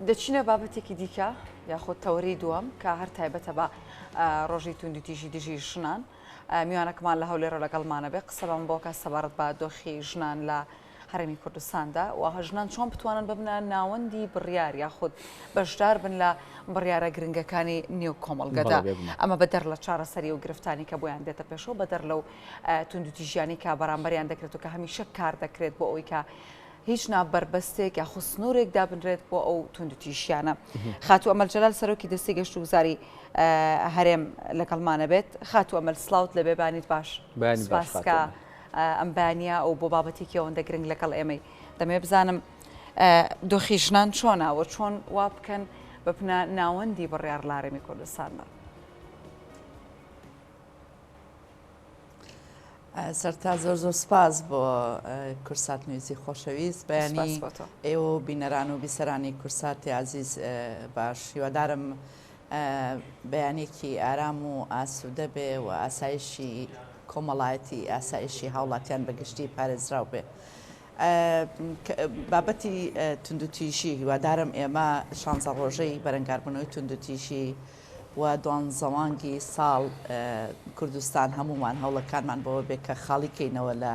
دەچینە بابەتێکی دیکە یاخود تەوەری دووەم کە هەر تایبەتە بە ڕۆژی توندوتیژی دژی ژنان. میوانەکەمان لە هەولێرە لەگەڵمانە بێ قسەمان بۆکە سەبارەت بە دۆخی ژنان لە هەرێمی کوردستاندا و ژنان چۆن بتوانن ببنە ناوەندی بڕیار یاخود بەشدار بن لە بڕیارە گرنگەکانی نێو کۆمەڵگەدا. ئەمە بەدەر لە چارەسەری و گرفتانی کە بۆیان دێتە پێشەوە بەدەر لەو توندوتیژیانی کە بەرامبەریان دەکرێت و کە هەمیشە کار دەکرێت بۆ ئەوەی کە هیچ نا بەربەستێک یاخود سنوورێک دابنرێت بۆ ئەو توندوتیژیانە. خاتوو ئەمەل جەلال سەرۆکی دەستەی گەشتوگوزاری هەرێم لەگەڵمانە بێت. خاتوو ئەمەل سڵاوت لەبێ بانیت باش. بەیانیت باش سپاس کە خاتوو ئەمەل. ئەم بەیانییە و بۆ بابەتێکی ئەوەندە گرنگ لەگەڵ ئێمەی. دەمەوێت بزانم دۆخی ژنان چۆنە و چۆن وا بکەن ببنە ناوەندی بڕیار لە هەرێمی کوردستاندا؟ سەرتا زۆر زۆر سپاس بۆ کورسات نیوزی خۆشەویست بەیانی ئێوە و بینەران و بیسەرانی کورساتی عزیز باش هیوادارم بەیانێکی ئارام و ئاسوودە بێ و ئاسایشی کۆمەڵایەتی ئاسایشی هاوڵاتیان بەگشتی پارێزراو بێ. بابەتی توندوتیژی هیوادارم ئێمە شانزە ڕۆژەی بەرەنگاربوونەوەی توندوتیژی و دوانزەمانگی ساڵ کوردستان هەموومان هەوڵەکانمان بەوە بێ کە خاڵی کەینەوە لە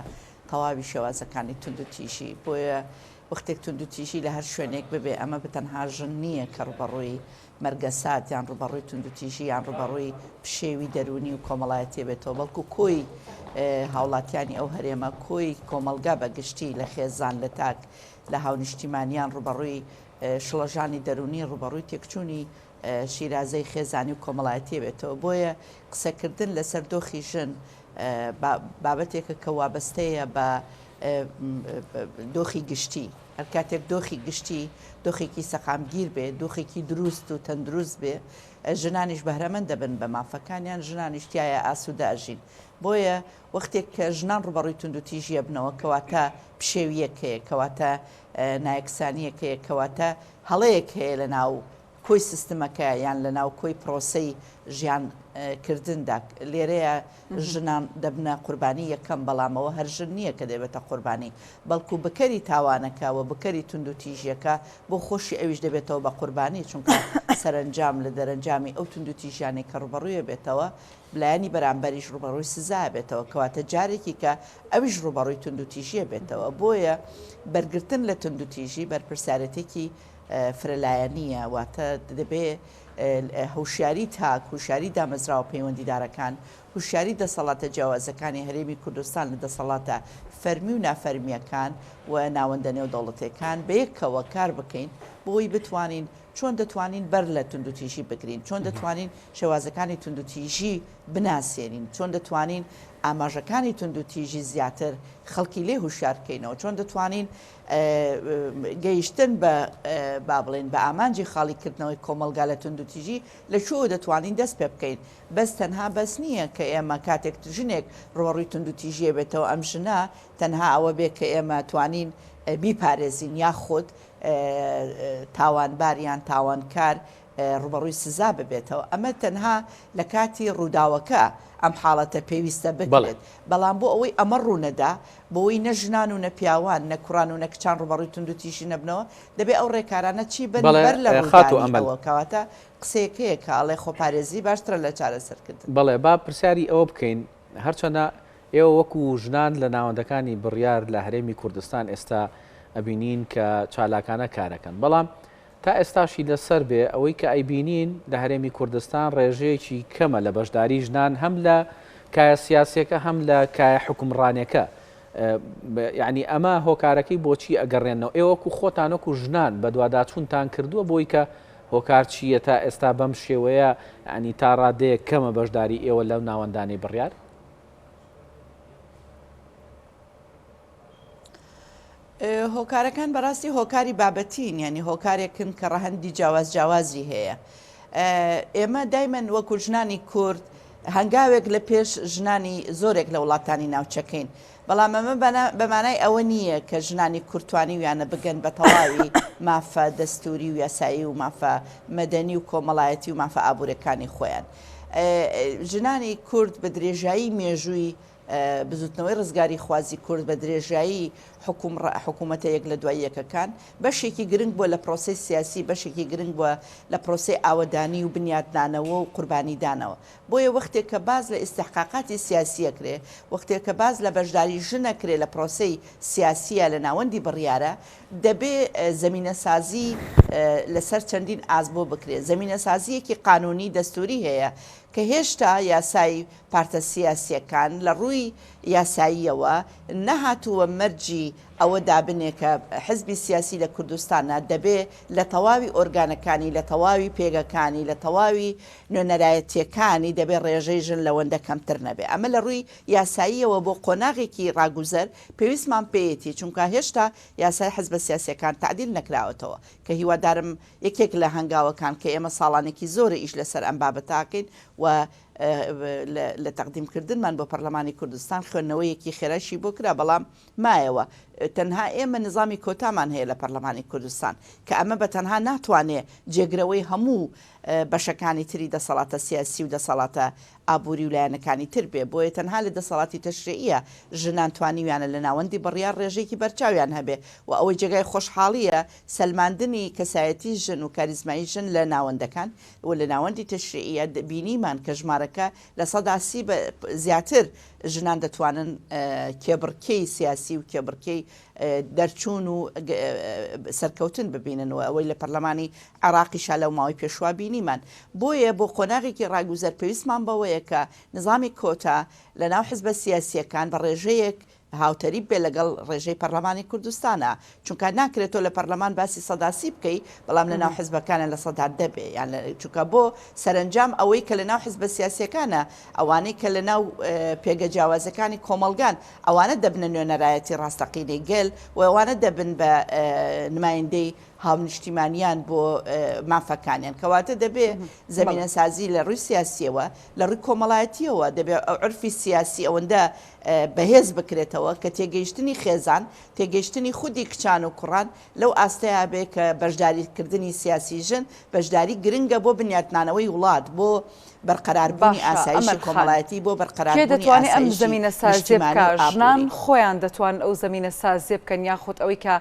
تەواوی شێوازەکانی توندوتیژی بۆیە وەختێک توندوتیژی لە هەر شوێنێک ببێ ئەمە بەتەنها ژن نییە کە ڕووبەڕووی مەرگەسات یان ڕووبەڕووی توندوتیژی یان ڕووبەڕووی پشێوی دەروونی و کۆمەڵایەتی بێتەوە بەڵکو کۆی هاوڵاتیانی ئەو هەرێمە کۆی کۆمەڵگا بە گشتی لە خێزان لە تاک لە هاونیشتیمانیان ڕووبەڕووی شڵەژانی دەروونی ڕووبەڕووی تێکچوونی شیرازەی خێزانی و کۆمەڵایەتی بێتەوە. بۆیە قسەکردن لەسەر دۆخی ژن بابەتێکە کە وابەستەیە بە دۆخی گشتی. هەر کاتێک دۆخی گشتی دۆخێکی سەقامگیر بێ، دۆخێکی دروست و تەندروست بێ، ژنانیش بەهرەمەند دەبن بە مافەکانیان، ژنانیش تیایا ئاسوودە ئەژین. بۆیە وەختێک کە ژنان ڕووبەڕووی توندوتیژی ئەبنەوە، کەواتە پشێوییەک هەیە، کەواتە نایەکسانییەک هەیە، کەواتە هەڵەیەک هەیە لەناو کۆی سیستمەکە یان لە ناو کۆی پرۆسەی ژیان کردندا لێرەیە ژنان دەبنە قوربانی یەکەم بەڵام ئەوە هەر ژن نییە کە دەبێتە قوربانی بەڵکو بکەری تاوانەکە و بکەری توندوتیژیەکە بۆ خۆشی ئەویش دەبێتەوە بە قوربانی چونکە سەرەنجام لە دەرەنجامی ئەو توندوتیژیانەی کە ڕوبەڕوویە بێتەوە لایەنی بەرامبەریش ڕوبەڕووی سزا بێتەوە کەواتە جارێکی کە ئەویش ڕوبەڕووی توندوتیژیە بێتەوە بۆیە بەرگرتن لە توندوتیژی بەرپرسیارێتێکی فرەلایەنییە، واتە دەبێ هوشیاری تاک، هوشیاری دامەزراوە پەیوەندیدارەکان، هوشیاری دەسەڵاتە جیاوازەکانی هەرێمی کوردستان لە دەسەڵاتە فەرمی و نافەرمییەکان و ناوەندە نێودەوڵەتییەکان بەیەکەوە کار بکەین بۆی بتوانین چۆن دەتوانین بەر لە توندوتیژی بگرین، چۆن دەتوانین شێوازەکانی توندوتیژی بناسێنین، چۆن دەتوانین ئاماژەکانی توندوتیژی زیاتر خەڵکی لێ هوشیار بکەینەوە، چۆن دەتوانین گەیشتن بە با بڵێین بە ئامانجی خاڵی کردنەوەی کۆمەڵگا لە توندوتیژی لە کوێوە دەتوانین دەست پێ بکەین بەس تەنها بەس نییە کە ئێمە کاتێک ژنێک ڕووبەڕووی توندوتیژیە بێتەوە ئەم ژنە تەنها ئەوە بێ کە ئێمە توانین بیپارێزین یاخود تاوانبار یان تاوانکار ڕووبەڕووی سزا ببێتەوە، ئەمە تەنها لە کاتی ڕووداوەکە ئەم حاڵەتە پێویستە بکرێت، بەڵام بۆ ئەوەی ئەمە ڕوونەدا، بۆ ئەوەی نە ژنان و نە پیاوان، نە کوڕان و نە کچان ڕووبەڕووی توندوتیژی نەبنەوە، دەبێ ئەو ڕێکارانە چی بن بەڵێ بەر لە خاتوو ڕوودانی ئەمەل. ئەوە، کەواتە قسەیەک هەیە کە ئەڵێ خۆپارێزی باشترە لە چارەسەرکردن. بەڵێ با پرسیاری ئەوە بکەین، هەرچەندە ئێوە وەکو ژنان لە ناوەندەکانی بڕیار لە هەرێمی کوردستان ئێستا ئەبینین کە چالاکانە کارەکەن، بەڵام تا ئێستاشی لەسەر بێ ئەوەی کە ئەیبینین لە هەرێمی کوردستان ڕێژەیەکی کەمە لە بەشداری ژنان هەم لە کایە سیاسیەکە هەم لە کایە حوکمڕانێکە یعنی ئەمە هۆکارەکەی بۆچی ئەگەڕێنەوە ئێوە وەکو خۆتان وەکو ژنان بەدواداچوونتان کردووە بۆی کە هۆکار چییە تا ئێستا بەم شێوەیە ینی تا ڕادەیەک کەمە بەشداری ئێوە لەو ناوەندانەی بڕیار؟ هۆکارەکان بەڕاستی هۆکاری بابەتین یعنی هۆکارێکن کە ڕەهەندی جیاواز جیاوازی هەیە ئێمە دایمەن وەکو ژنانی کورد هەنگاوێک لە پێش ژنانی زۆرێک لە وڵاتانی ناوچەکەین بەڵام ئەمە بەمانای ئەوە نییە کە ژنانی کورتوانی ویانە بگەن بە تەواوی مافە دەستوری و یاسایی و مافە مەدەنی و کۆمەڵایەتی و مافە ئابوورەکانی خۆیان ژنانی کورد بە درێژایی مێژووی بزوتنەوەی ڕزگاریخوازی کورد بە درێژایی حکوومەتە یەک لە دوای یەکەکان، بەشێکی گرنگ بووە لە پرۆسەی سیاسی، بەشێکی گرنگ بووە لە پرۆسەی ئاوەدانی و بنیاتنانەوە و قوربانیدانەوە. بۆیە وەختێک کە باس لە ئیستحقاقاتی سیاسی ئەکرێ، وەختێک کە باس لە بەشداری ژن ئەکرێ لە پرۆسەی سیاسییا لە ناوەندی بڕیارە، دەبێ زەمینەسازی لەسەر چەندین ئاست بۆ بکرێ. زەمینەسازییەکی قانوونی دەستووری هەیە کە هێشتا یاسای پارتە سیاسییەکان لە ڕووی یاساییەوە نەهاتووە مەرجی ئەوە دابنێ کە حزبی سیاسی لە کوردستانا دەبێ لە تەواوی ئۆرگانەکانی، لە تەواوی پێگەکانی، لە تەواوی نوێنەرایەتییەکانی دەبێ ڕێژەی ژن لەوەندە کەمتر نەبێ. ئەمە لە ڕووی یاساییەوە بۆ قۆناغێکی ڕاگوزەر پێویستمان پێیەتی، چونکە هێشتا یاسای حزبە سیاسییەکان تەعدیل نەکراوەتەوە کە هیوادارم یەکێک لە هەنگاوەکان کە ئێمە ساڵانێکی زۆرە ئیش لەسەر ئەم بابەتە ئەکەین و لە تەقدیم کردنمان بۆ پەرلەمانی کوردستان خوێندنەوەیەکی خێرایشی بۆ کرا بەڵام مایەوە تەنها ئێمە نزامی کۆتامان هەیە لە پەرلەمانی کوردستان کە ئەمە بە تەنها ناتوانێ جێگرەوەی هەموو بەشەکانی تری دەسەڵاتە سیاسی و دەسەڵاتە ئابووری و لایەنەکانی تر بێ، بۆیە تەنها لە دەسەڵاتی تەشریعییە ژنان توانیویانە لە ناوەندی بڕیار ڕێژەیەکی بەرچاویان هەبێ و ئەوەی جێگای خۆشحاڵییە سەلماندنی کەسایەتی ژن و کاریزمایی ژن لە ناوەندەکان و لە ناوەندی تەشریعییە بینیمان کە ژمارەکە 30% بە زیاتر ژنان دەتوانن کێبڕکێی سیاسی و کێبڕکێی دەرچوون و سەرکەوتن ببینن و ئەوەی لە پەرلەمانی عێراقیشا لەو ماوەی پێشوە بینیمان. بۆیە بۆ قۆناغێکی ڕاگوزەر پێویستمان بەوەیە کە نزامی کۆتا لە ناو حزبە سیاسییەکان بە ڕێژەیەک هاوتەریب بێ لەگەڵ ڕێژەی پەرلەمانی کوردستانا. چونکا ناکرێت تۆ لە پەرلەمان باسی 30% بکەی بەڵام لە ناو حزبەکانە 10% بێ یان چونکا بۆ سەرەنجام ئەوەی کە لە ناو حزبە سیاسییەکانە ئەوانەی کە لە ناو پێگە جیاوازەکانی کۆمەڵگان ئەوانە دەبنە نوێنەرایەتی ڕاستەقینەی گەل و ئەوانە دەبن بە نمایندەی هاونیشتیمانیان بۆ مافەکانیان. کەواتە دەبێ زەمینەسازی لە ڕووی سیاسییەوە، لە ڕووی کۆمەڵایەتییەوە دەبێ عورفی سیاسی ئەوەندە بەهێز بکرێتەوە کە تێگەیشتنی خێزان، تێگەیشتنی خودی کچان و کوڕان لەو ئاستەیا بێ کە بەشداریکردنی سیاسی ژن بەشداری گرنگە بۆ بنیاتنانەوەی وڵات، بۆ بەرقەراربوونی باشە ئاسایشی ئەمەل خان کۆمەڵایەتی، بۆ کێ بەرقەراربوونی دەتوانێ ئەم ئاسایشی زەمینە سازیە نیشتیمانی بکا و ژنان ئابووری. خۆیان دەتوانن ئەو زەمینە سازیە بکەن یاخود ئەوەی کە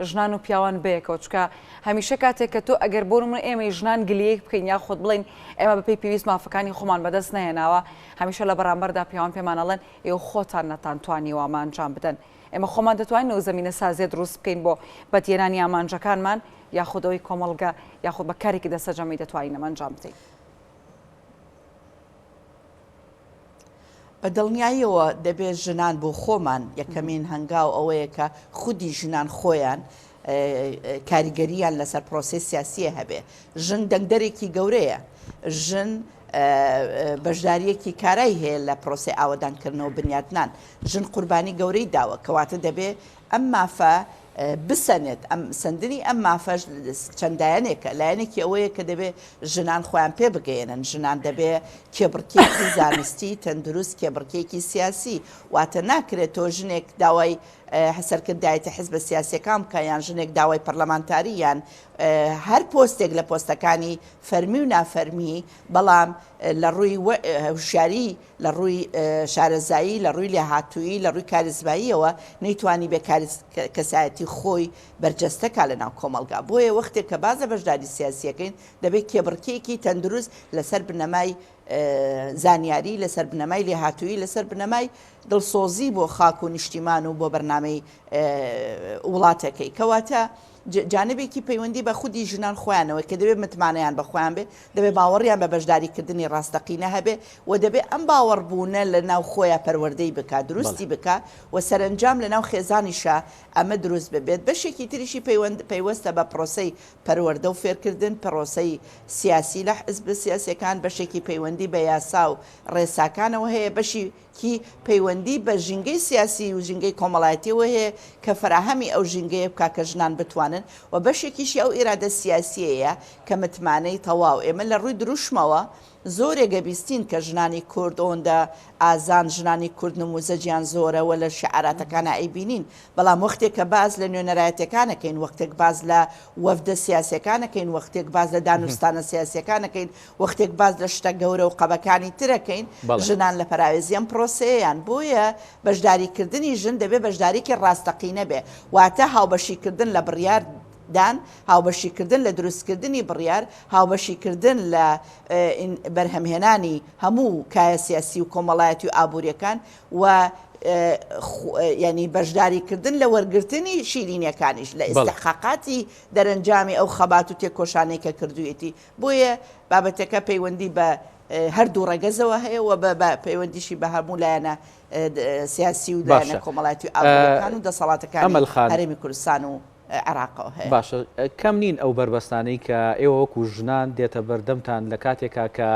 ژنان و پیاوان بەیەکەوە چونکە هەمیشە کاتێک کە تۆ ئەگەر بۆ نمونە ئێمەی ژنان گلەیەک بکەین یاخود بڵێین ئێمە بەپێی پێویست مافەکانی خۆمان بەدەست نەهێناوە هەمیشە لە بەرامبەردا پیاوان پێمان ئەڵێن ئێوە خۆتان نەتانتوانیوە ئەمە ئەنجام بدەن ئێمە خۆمان دەتوانین ئەو زەمینە سازیە دروست بکەین بۆ بەدیهێنانی ئامانجەکانمان یاخود ئەوەی کۆمەڵگە یاخود بە کارێکی دەستەجەمعی دەتوانین ئەمە ئەنجام بدەین. بە دڵنیاییەوە دەبێت ژنان بۆ خۆمان یەکەمین هەنگاو ئەوەیە کە خودی ژنان خۆیان کاریگەریان لەسەر پرۆسەی سیاسیە هەبێ. ژن دەنگدەرێکی گەورەیە. ژن بەشدارییەکی کارای هەیە لە پرۆسەی ئاوەدانکردنەوە بنیاتنان. ژن قوربانی گەورەی داوە. کەواتە دەبێ ئەم مافە بسەنێت، ئەم سەندنی ئەم مافەش چەند لایەنێکە، لایەنێکی ئەوەیە کە دەبێ ژنان خۆیان پێ بگەیەنن، ژنان دەبێ کێبڕکێیەکی زانستی، تەندروست، کێبڕکێیەکی سیاسی، واتە ناکرێت تۆ ژنێک داوای سەرکردایەتی حزبە سیاسیەکان بکا یان ژنێک داوای پەرلەمانتاری یان هەر پۆستێک لە پۆستەکانی فەرمی و نافەرمی، بەڵام لە ڕووی هوشیاری لە ڕووی شارەزایی، لە ڕووی لێهاتوویی، لە ڕووی کاریزماییەوە نەیتوانیبێ کەسایەتی خۆی بەرجەستە کا لە ناو کۆمەڵگا. بۆیە وەختێک کە باس لە بەشداری سیاسی ئەکەین، دەبێ کێبڕکێیەکی تەندروست لەسەر بنەمای زانیاری، لەسەر بنەمای لێهاتوویی، لەسەر بنەمای دڵسۆزی بۆ خاک و نیشتیمان و بۆ بەرنامەی وڵاتەکەی. کەواتە جانبێکی پەیوەندی بە خودی ژنان خۆیانەوە کە دەبێت متمانەیان بە خۆیان بێ، دەبێت باوەڕیان بە بەشداریکردنی ڕاستەقینە هەبێ و دەبێ ئەم باوەڕبوونە لە ناو خۆیا پەروەردەی بکا، دروستی بکا و سەرەنجام لە ناو خێزانیشا ئەمە دروست ببێت. بەشێکی تریشی پەیوەند پەیوەستە بە پرۆسەی پەروەردە و فێرکردن، پرۆسەی سیاسی لە حزبە سیاسیەکان، بەشێکی پەیوەندی بە یاسا و ڕێساکانەوە هەیە، بەشی کی پەیوەندی بە ژینگەی سیاسی و ژینگەی کۆمەڵایەتیەوە هەیە کە فەراهەمی ئەو ژینگەیە بکا کە ژنان بتوانن و بەشێکیشی ئەو ئیرادە سیاسیەیە کە متمانەی تەواو ئێمە لە ڕووی دروشمەوە. زۆرێک ئەبیستین کە ژنانی کورد ئەوەندە ئازان، ژنانی کورد نموزەجیان زۆرە و لە شیعاراتەکانا ئەیبینین، بەڵام وەختێک کە باس لە نوێنەرایەتیەکان ئەکەین، وەختێک باس لە وەفدە سیاسیەکان ئەکەین، وەختێک باس لە دانوستانە سیاسیەکان ئەکەین، وەختێک باس لە شتە گەورە و قەبەکانی تر ئەکەین، ژنان لە پەراوێزی ئەم پرۆسەیەیان. بۆیە بەشداریکردنی ژن دەبێ بەشداریکی ڕاستەقینە بێ، واتە هاوبەشیکردن لە بڕیار دان، هاوبەشیکردن لە دروستکردنی بڕیار، هاوبەشیکردن لە بەرهەمهێنانی هەموو کایە سیاسی و کۆمەڵایەتی و ئابووریەکان و یانی بەشداریکردن لە وەرگرتنی شیرینیەکانیش لە ئیستحقاقاتی دەرەنجامی ئەو خەبات و تێکۆشانەی کە کردوویەتی. بۆیە بابەتەکە پەیوەندی بە هەردوو ڕەگەزەوە هەیە و بە پەیوەندیشی بە هەموو لایەنە سیاسی و لایەنە کۆمەڵایەتی و ئابووریەکان و دەسەڵاتەکانی هەرێمی کوردستان و عێراقەوە هەیە. باشە کەم نین ئەو بەربەستانەی کە ئێوە وەکو ژنان دێتە بەردەمتان لە کاتێکا کە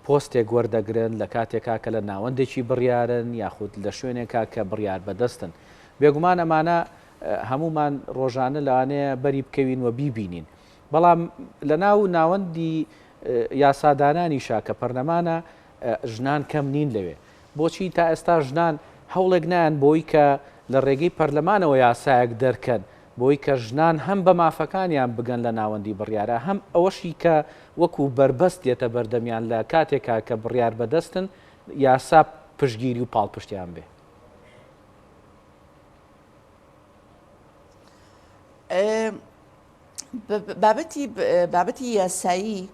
پۆستێک وەردەگرن، لە کاتێکا کە لە ناوەندێکی بڕیارن یاخود لە شوێنێکا کە بڕیار بەدەستن. بێگومان ئەمانە هەموومان ڕۆژانە لەوانەیە بەری بکەوین و بیبینین. بەڵام لە ناو ناوەندی یاسادانانیشا کە پەرلەمانە ژنان کەم نین لەوێ. بۆچی تا ئێستا ژنان هەوڵێک نایەن بۆی کە لە ڕێگەی پەرلەمانەوە یاسایەک دەرکەن بۆی کە ژنان هەم بە مافەکانیان بگەن لە ناوەندی بڕیارا هەم ئەوەشی کە وەکو بەربەست دێتە بەردەمیان لە کاتێکا کە بڕیار بەدەستن یاسا پشتگیری و پاڵپشتیان بێ؟ بابەتی بابەتی یاسایی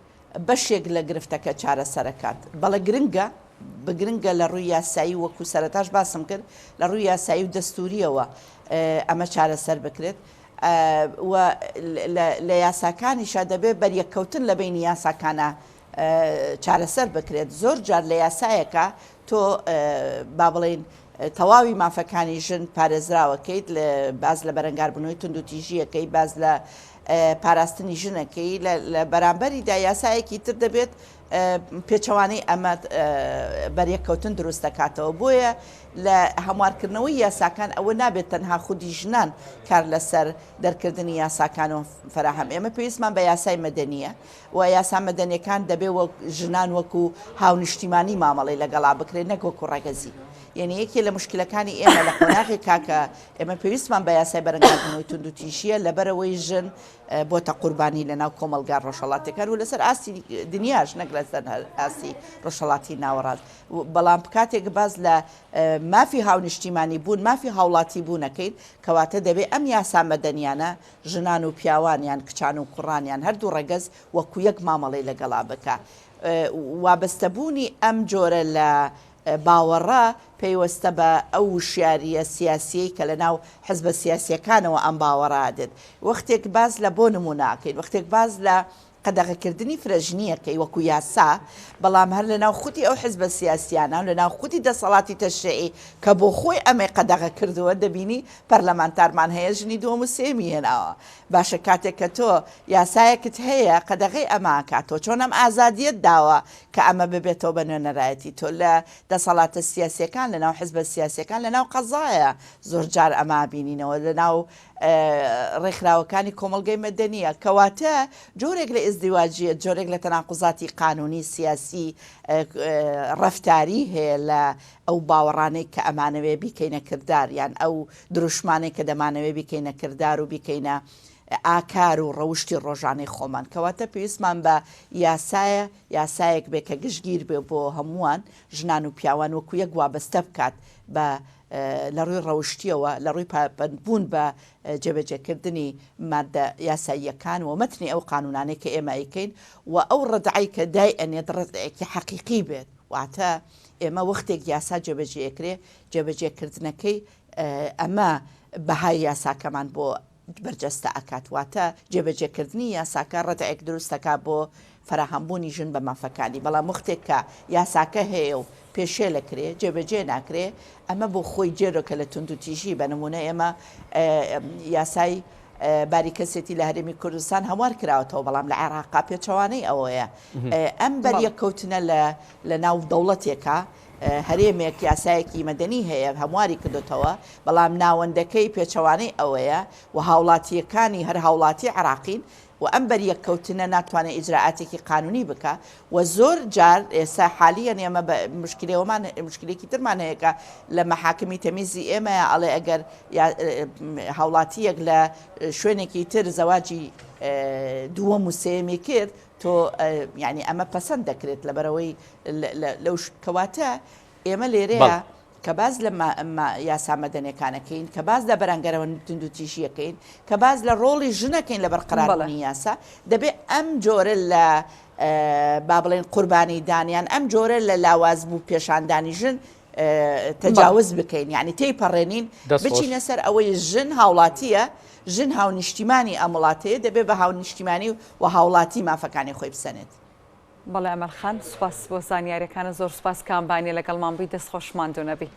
بەشێک لە گرفتەکە چارەسەرەکات بەڵێ گرنگە بگرنگە لە ڕووی یاسایی وەکو سەرەتاش باسم کرد لە ڕووی یاسایی و دەستوریەوە ئەمە چارەسەر بکرێت و لە یاساکانیشا دەبێت بەریەککەوتن لە بینی یاساکانە چارەسەر بکرێت زۆر جار لە یاسایەکە تۆ با بڵێین تەواوی مافەکانی ژن پارێزراوەکەیت باز لە بەرەنگاربوونەوەی توندوتیژیەکەی باز لە پاراستنی ژنەکەی لە بەرامبەریدا یاسایەکی تر دەبێت پێچەوانەی ئەمە بەریەککەوتن دروست دەکاتەوە بۆیە لە هەموارکردنەوەی یاساکان ئەوە نابێت تەنها خودی ژنان کار لەسەر دەرکردنی یاساکان و فراهەم ئێمە پێویستمان بە یاسای مەدەنیە و یاسا مەدەنیەکان دەبێ وەک ژنان وەکو هاونیشتیمانی مامەڵەی لەگەڵا بکرێت نەک وەکو ڕەگەزی یعنی یەکێ لە مشکلەکانی ئێمە لە قۆناغی کاکە ئێمە پێویستمان بە یاسای بەرەنگاربوونەوەی توندوتیژیە لەبەرەوەی ژن بۆتە قوربانی لە ناو کۆمەڵگا ڕۆژهەڵاتەکان و لەسەر ئاستی دنیاش نەک لەسەر ئاستی ڕۆژهەڵاتی ناوەڕاست بەڵام کاتێک باس لە مافی هاونیشتیمانی بوون مافی هاوڵاتی بوونەکەین کەواتە دەبێ ئەم یاسا مەدەنیانە ژنان و پیاوان یان کچان و کوڕان یان هەردوو ڕەگەز وەکو یەک مامەڵەی لەگەڵا بکا. وابەستەبوونی ئەم جۆرە لە باوەڕە پەیوەستە بە ئەو وشیارییە سیاسییەی کە لەناو حزبە سیاسییەکانەوە ئەم باوەڕە دێت. وەختێک باس لە بۆ نموونە ئەکەین وەختێک باس لە قەدەغەکردنی فرەژنییەکەی وەکو یاسا، بەڵام هەر لەناو خودی ئەو حزبە سیاسییانە و لەناو خودی دەسەڵاتی تەشریعی کە بۆ خۆی ئەمەی قەدەغە کردووە، دەبینی پەرلەمانتارمان هەیە ژنی دووەم و سێیەمی هێناوە. باشە کاتێک کە تۆ یاسایەکت هەیە قەدەغەی ئەمە ئەکات، تۆ چۆن ئەم ئازادییەت داوە کە ئەمە ببێتەوە بە نوێنەرایەتی تۆ لە دەسەڵاتە سیاسییەکان، لەناو حزبە سیاسییەکان، لەناو قەزایە زۆرجار ئەمە ئەبینینەوە، لەناو ڕێکخراوەکانی کۆمەڵگەی مەدەنییە، کەواتە جۆرێک لە ئیزدیواجیەت، جۆرێک لە تەناقوزاتی قانونی، سیاسی، ڕەفتاری هەیە لە ئەو باوەڕانەی کە ئەمانەوێ بیکەینە کردار یان ئەو دروشمانەی کە دەمانەوێ بیکەینە کردار و بیکەینە ئاکار و ڕەوشتی ڕۆژانەی خۆمان. کەواتە پێویستمان بە یاسایە، یاسایەک بێ کە گشتگیر بێ بۆ هەمووان، ژنان و پیاوان وەکو یەک وابەستە بکات بە لە ڕووی ڕەوشتییەوە، لە ڕووی پابەندبوون بە جێبەجێکردنی ماددە یاساییەکان و مەتنی ئەو قانوونانەی کە ئێمە ئەیکەین و ئەو ڕەدعەی کە دایئەنێت ڕەدعێکی حەقیقی بێت. واتە ئێمە وەختێک یاسا جێبەجێ ئەکرێ، جێبەجێکردنەکەی ئەمە بەهای یاساکەمان بۆ بەرجەستە ئەکات، واتە جێبەجێکردنی یاساکە ڕەدعێک دروست ئەکات بۆ فەراهەمبوونی ژن بە مافەکانی، بەڵام وەختێک کە یاساکە هەیە و پێشێل ئەکرێ، جێبەجێ ناکرێ، ئەمە بۆ خۆی جێرۆکە لە توندوتیژی، بە نموونە ئێمە یاسای باری کەسێتی لە هەرێمی کوردستان هەموار کراوەتەوە، بەڵام لە عێراقا پێچەوانەی ئەوەیە. ئەم بەریەککەوتنە لە ناو دەوڵەتێکا هەرێمێک یاسایەکی مەدەنی هەیە هەمواری کردۆتەوە، بەڵام ناوەندەکەی پێچەوانەی ئەوەیە و هاوڵاتییەکانی هەر هاوڵاتی عێراقین. و ئەم بەریەککەوتنە ناتوانێت ئیجرائاتێکی قانونی بکا و زۆر جار ئێستا حالیەن ئێمە بە مشکلەوەمان مشکلێکی ترمان هەیە کە لە مەحاکمی تەمیزی ئێمەیە ئەڵێ ئەگەر هاوڵاتیەک لە شوێنێکی تر زەواجی دووەم و سێیەمی کرد تۆ یعنی ئەمە پەسەند دەکرێت لەبەرەوەی لەو کەواتە ئێمە لێرەیە کە باس لە یاسا مەدەنیەکان ئەکەین، کە باس لە بەرانگەرەوە توندوتیژی ئەکەین، کە باس لە ڕۆڵی ژن ئەکەین لە بەرقەراربوونی یاسا، دەبێ ئەم جۆرە لە با بڵێین قوربانی دان یان ئەم جۆرە لە لاواز بوو پێشاندانی ژن تەجاوز بکەین یعنی تێیپەڕێنین بچینە سەر ئەوەی ژن هاوڵاتیە ژن هاونیشتیمانی ئەم وڵاتەیە دەبێ بە هاونیشتیمانی و هاوڵاتی مافەکانی خۆی بسەنێت. بەڵێ ئەمەل خان سوپاس بۆ زانیاریەکانت زۆر سوپاس کامبانیە لەگەڵمان بووی دەست خۆش ماندوو نەبی.